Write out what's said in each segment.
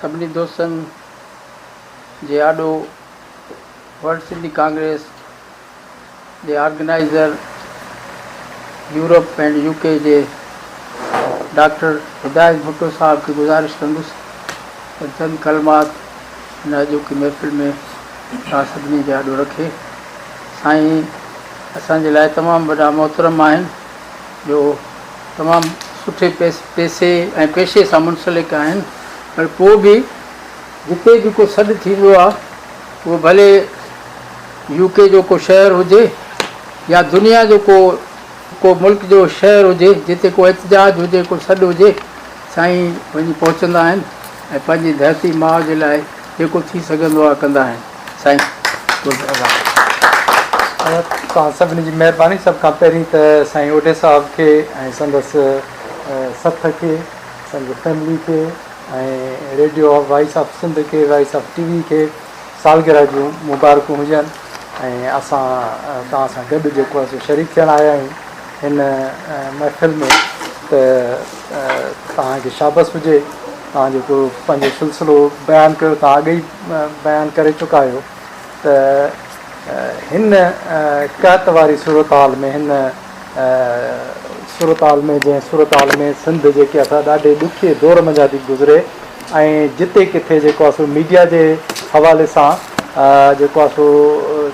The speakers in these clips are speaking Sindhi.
سڀني دوستن جي آڏو ورلڊ سنڌي ڪانگريس جي آرگنائيزر يورپ اينڊ يو ڪي جي ڊاڪٽر هدايت ڀٽو صاحب کي گذارش ڪندس ته چند ڪلمات هن اڄوڪي محفل ۾ توهان سڀني جي آڏو رکي. سائين اسان جي لاء تمام وڏا محترم آهن جو تمام سٺي پئسي ۽ پيشي سان منسلڪ آهن پر پوء به جتي به ڪو سڏ ٿيندو آهي اهو ڀلي يو ڪي جو ڪو شهر هجي يا دنيا جو ڪو ڪو ملڪ جو شهر هجي جتي ڪو احتجاج هجي ڪو سڏ هجي سائين وڃي پهچندا آهن ۽ پنهنجي ڌرتي ماء جي لاء جيڪو ٿي سگهندو آهي ڪندا آهن سائين توهان سڀني جي مهرباني سڀ کان پهرين ته سائين اوڍي صاحب کي ۽ سندس سٿ کي سندس فيملي کي ۽ ريڊيو وائس آف سنڌ کي وائس آف ٽي وي کي سالگرهه جون مبارڪون هجن ۽ اسان توهان سان گڏ جيڪو آهي سو شريڪ ٿيڻ آيا آهيون هن محفل ۾ ته توهان کي شابس هجي توهان جيڪو پنهنجو سلسلو بيان ڪيو توهان اڳ ئي بيان ڪري چڪا آهيو ته هن قحط واري صورتحال ۾ هن صورتحال ۾ جنهن صورتحال ۾ سنڌ جيڪي اسان ڏاڍي ڏکي دور منجهان ٿي گذري ۽ جتي ڪٿي جيڪو آهي سو ميڊيا جي حوالي سان جيڪو آهي سو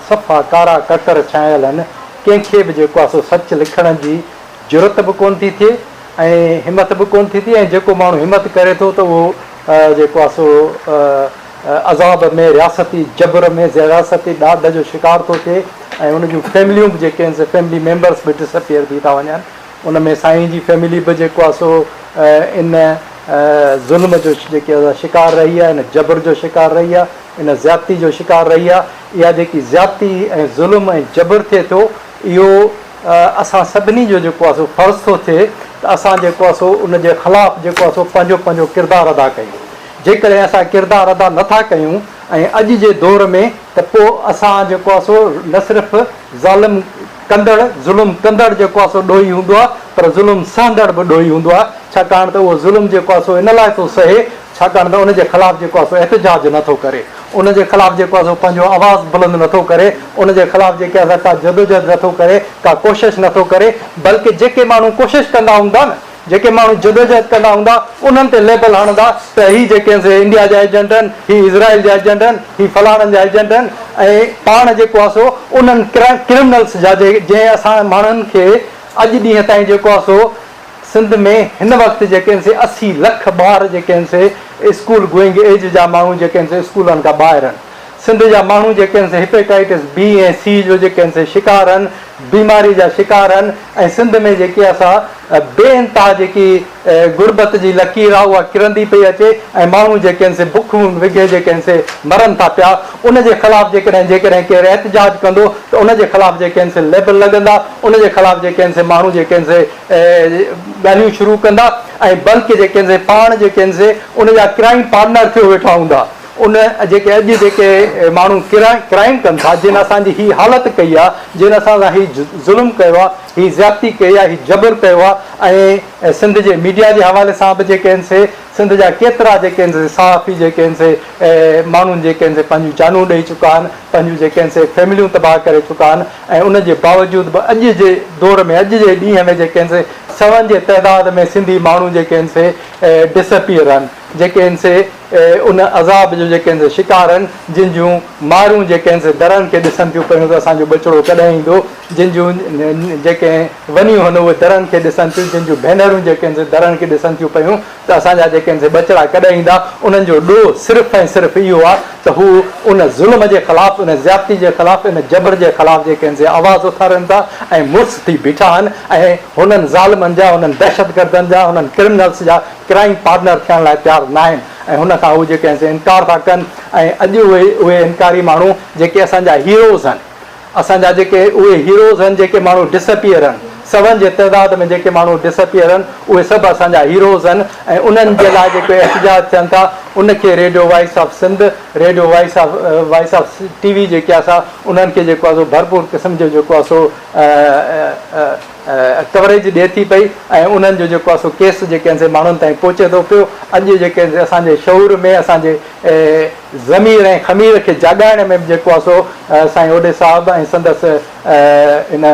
صفا ڪارا ڪڪر ڇانيل آهن ڪنهن کي به جيڪو آهي سو سچ لکڻ جي جرئت به ڪونه ٿي ٿئي ۽ همت به ڪونه ٿي ٿئي ۽ جيڪو ماڻهو همت ڪري ٿو ته اهو جيڪو آهي سو عذاب ۾ رياستي جبر ۾ رياستي ڏاڍ جو شڪار ٿو ٿئي ۽ ان جون فيمليون به جيڪي آهن سي فيملي ميمبرس به ڊس اپيئر ٿي ٿا وڃن ان ۾ سائين جي فيملي به جيڪو آهي سو ان ظلم جو جيڪي آهي شڪار رهي آهي ان جبر جو شڪار رهي آهي ان زيادتي جو شڪار رهي آهي اها جيڪي زيادتي ۽ ظلم ۽ جبر ٿئي ٿو اهو اسان سڀني جو جيڪو آهي سو فرض ٿو ٿئي ته اسان جيڪو آهي سو ان جي خلاف جيڪو آهي سو پنهنجو پنهنجو ڪردار ادا ڪيون جيڪڏهن اسان ڪردار ادا نه ٿا ڪيون ۽ اڄ جي دور ۾ ته پوء اسان جيڪو آهي سو نه صرف ظالم ڪندڙ، ظلم ڪندڙ جيڪو آهي سو ڏوهي هوندو آهي پر ظلم سهندڙ به ڏوهي هوندو آهي ڇاڪاڻ ته اهو ظلم جيڪو آهي سو ان لاء ٿو سهي ڇاڪاڻ ته ان جي خلاف جيڪو آهي سو احتجاج نه ٿو ڪري ان جي خلاف جيڪو آهي سو پنهنجو آواز بلند نه ٿو ڪري ان جي خلاف جيڪي آهي سا ڪا جدوجهد نه ٿو ڪري ڪا ڪوشش نه ٿو ڪري بلڪه جيڪي ماڻهو ڪوشش ڪندا هوندا نه جيڪي ماڻهو جدوجهد ڪندا هوندا انهن تي ليبل هڻندا ته هي جيڪي آهن سي انڊيا جا ايجنٽ آهن، هي اسرائيل جا ايجنٽ آهن، هي فلاڻن جا ايجنٽ آهن ۽ پاڻ جيڪو آهي سو انهن ڪرمنلس جا جنهن اسان ماڻهن کي اڄ ڏينهن تائين جيڪو آهي سو سنڌ ۾ هن وقت جيڪي آهن سي 80 لک ٻار جيڪي آهن سي اسڪول گوئنگ ايج جا ماڻهو جيڪي آهن سي اسڪولن کان ٻاهر آهن. سنڌ جا ماڻهو جيڪي آهن سي هيپيٽائٽس بي ۽ سي جو جيڪي آهن سي شڪار آهن، بيماري جا شڪار آهن ۽ سنڌ ۾ جيڪي آهي سا بي انتها جيڪي غربت جي لڪير آهي اها ڪرندي پئي اچي ۽ ماڻهو جيڪي آهن سي بکون وگهي جيڪي آهن سي مرن ٿا پيا ان جي خلاف جيڪڏهن جيڪڏهن ڪير احتجاج ڪندو ته ان جي خلاف جيڪي آهن سي ليبل لڳندا ان جي خلاف جيڪي آهن سي ماڻهو جيڪي آهن سي ڳالهيون شروع ڪندا ۽ بلڪه جيڪي آهن سي پاڻ جيڪي آهن سي ان جا ڪرائيم پارٽنر ٿيو ويٺا هوندا. ان جيڪي اڄ جيڪي ماڻهو ڪرائيم ڪن ٿا جن اسان جي هي حالت ڪئي آ جن اسان سان هي ظلم ڪيو آ هي زيادتي ڪئي آ هي جبر ڪيو آ ۽ سنڌ جي ميڊيا جي حوالي سان به جيڪي آهن سي سنڌ جا ڪيترا جيڪي آهن سي صحافي جيڪي آهن سي ماڻهن جيڪي آهن سي پنهنجون جانون ڏئي چڪا آهن پنهنجون جيڪي آهن سي فيمليون تباهه ڪري چڪا آهن ۽ ان جي باوجود به اڄ جي دور ۾ اڄ جي ڏينهن ۾ جيڪي آهن سي سون جي تعداد ۾ سنڌي ماڻهو جيڪي آهن سي ڊسپيئر آهن جيڪي آهن سي ان عذاب جو جيڪي آهن سي شڪار آهن، جن جون مائرون جيڪي آهن سي درن کي ڏسن ٿيون پيون ته اسان جو ٻچڙو ڪڏهن ايندو، جن جون جيڪي ونيون آهن اهي درن کي ڏسن ٿيون، جن جون ڀينرون جيڪي آهن سي درن کي ڏسن ٿيون پيون ته اسان جا جيڪي آهن سي ٻچڙا ڪڏهن ايندا، انهن جو ڏوهه صرف ۽ صرف اهو آهي ته هو ان ظلم جي خلاف، ان زيادتي جي خلاف، ان جبر جي خلاف جيڪي آهن سي آواز اٿارين ٿا ۽ مڙس ٿي بيٺا آهن ۽ هنن ظالمن جا، هنن دهشتگردن جا، هنن ڪرمنلز جا ڪرائيم پارٽنر ٿيڻ لاء تيار ناهن ۽ هن کان هو جيڪي آهن سي انڪار ٿا ڪن ۽ اڄ اهي اهي انڪاري ماڻهو جيڪي اسان جا هيروز آهن اسان جا جيڪي اهي هيروز آهن جيڪي ماڻهو ڊس اپيئر آهن سون جي تعداد ۾ جيڪي ماڻهو ڊس اپيئر آهن اهي سڀ اسان جا هيروز آهن ۽ انهن جي لاء جيڪي احتجاج ٿين ٿا ان کي radio voice of Sindh, radio voice of voice of T V جيڪي آهي سا انهن کي جيڪو آهي سو ڀرپور قسم جو جيڪو آهي سو ڪوريج ڏئي ٿي پئي ۽ انهن جو جيڪو آهي سو ڪيس جيڪي آهن سي ماڻهن تائين پهچي ٿو پيو. اڄ جيڪي آهن سي اسان جي شعور ۾ اسان جي ضمير ۽ خمير کي جاڳائڻ ۾ به جيڪو آهي سو سائين اوڏي صاحب ۽ سندس ان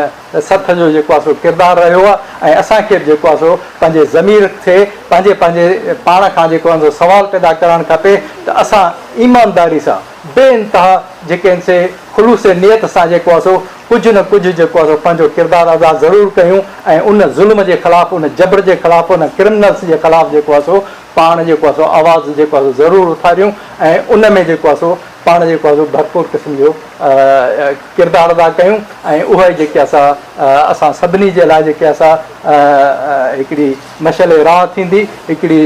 سٿ جو جيڪو آهي سو ڪردار رهيو آهي ۽ اسان کي به جيڪو آهي سو پنهنجي ضمير کي پنهنجي پنهنجي پاڻ کان جيڪو آهي سو سوال پيدا ڪرڻ کپي ته اسان ايمانداري سان بي انتها جيڪي آهن سي خلوص نيت سان جيڪو آهي سو ڪجهه نه ڪجهه جيڪو آهي سو پنهنجو ڪردار ادا ضرور ڪيون ۽ ان ظلم جي خلاف ان جبر جي خلاف ان ڪرمنلس جي خلاف جيڪو آهي سو پاڻ جيڪو آهي سو آواز جيڪو آهي سو ضرور اٿاريون ۽ ان ۾ جيڪو آهي سو پاڻ جيڪو آهي سو ڀرپور قسم جو ڪردار ادا ڪيون ۽ اها ئي جيڪي آهي سا اسان سڀني جي لاء جيڪي آهي سا هڪڙي مشعل راهه ٿيندي، هڪڙي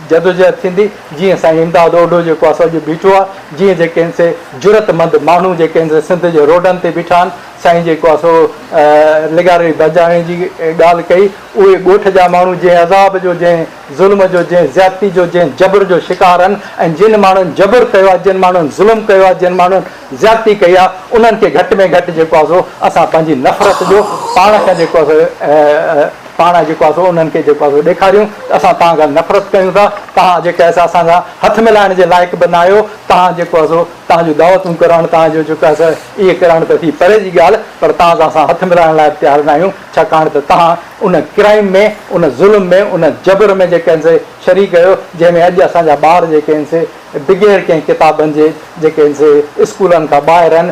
جدوجهد ٿيندي، جيئن سائين امداد اوڍو جيڪو آهي سو اڄ بيٺو آهي، جيئن جيڪي آهن سي جرئتمند ماڻهو جيڪي آهن سي سنڌ جي روڊن تي بيٺا آهن، سائين جيڪو آهي سو لغاري بجاڻي جي ڳالهه ڪئي، اهي ڳوٺ جا ماڻهو جنهن عذاب جو، جنهن ظلم جو، جنهن زيادتي جو، جنهن جبر جو شڪار آهن ۽ جن ماڻهن جبر ڪيو آهي، جن ماڻهن ظلم ڪيو آهي، جن ماڻهن زيادتي ڪئي آهي، انهن کي گهٽ ۾ گهٽ جيڪو آهي سو اسان پنهنجي نفرت جو پاڻ کان جيڪو آهي سو پاڻ جيڪو آهي سو انهن کي جيڪو آهي سو ڏيکاريون ته اسان توهان کان نفرت ڪيون ٿا، توهان جيڪي آهي سو اسان سان هٿ ملائڻ جي لائق به نه آهيو، توهان جيڪو آهي سو توهان جون دعوتون ڪرڻ، توهان جو جيڪو آهي سو اهي ڪرڻ ته ٿي پري جي ڳالهه پر توهان سان اسان هٿ ملائڻ لاء به تيار نه آهيون، ڇاڪاڻ ته توهان ان ڪرائيم ۾، ان ظلم ۾، ان جبر ۾ جيڪي آهن سي شريڪ آهيو، جنهن ۾ اڄ اسان جا ٻار جيڪي آهن سي بغير ڪنهن ڪتابن جي جيڪي آهن سي اسڪولن کان ٻاهر آهن،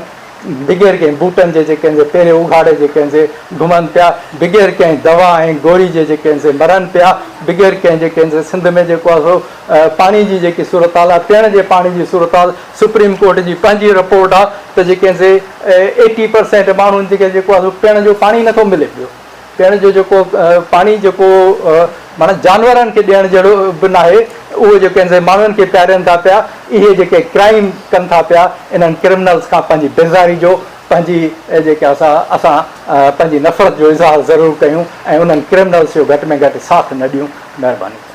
بغير ڪنهن بوٽن جي جيڪي آهن سي پيرين اگهاڙي جيڪي آهن سي گهمن پيا، بغير ڪنهن دوا ۽ گوري جي جيڪي آهن سي مرن پيا، بغير ڪنهن جيڪي آهن سي سنڌ ۾ جيڪو آهي سو پاڻي جي جيڪي صورتحال آهي، پيئڻ جي پاڻي جي صورتحال سپريم ڪورٽ جي پنهنجي رپورٽ آهي ته جيڪي آهن سي ايٽي پرسينٽ ماڻهن کي جيڪو آهي سو پيئڻ جو پاڻي نٿو ملي پيو. پيئڻ جو جيڪو پاڻي جيڪو معنيٰ جانورن کي ڏيڻ جهڙو به ناهي اهو جيڪي آهن سي ماڻهن کي پيارين ٿا پيا اهي جيڪي ڪرائيم ڪن ٿا پيا انهن ڪرمنلز کان پنهنجي بيزاري جو پنهنجي جيڪي اسان اسان پنهنجي نفرت جو اظهار ضرور ڪيون ۽ انهن ڪرمنلز جو گهٽ ۾ گهٽ ساٿ نه ڏيون مهرباني.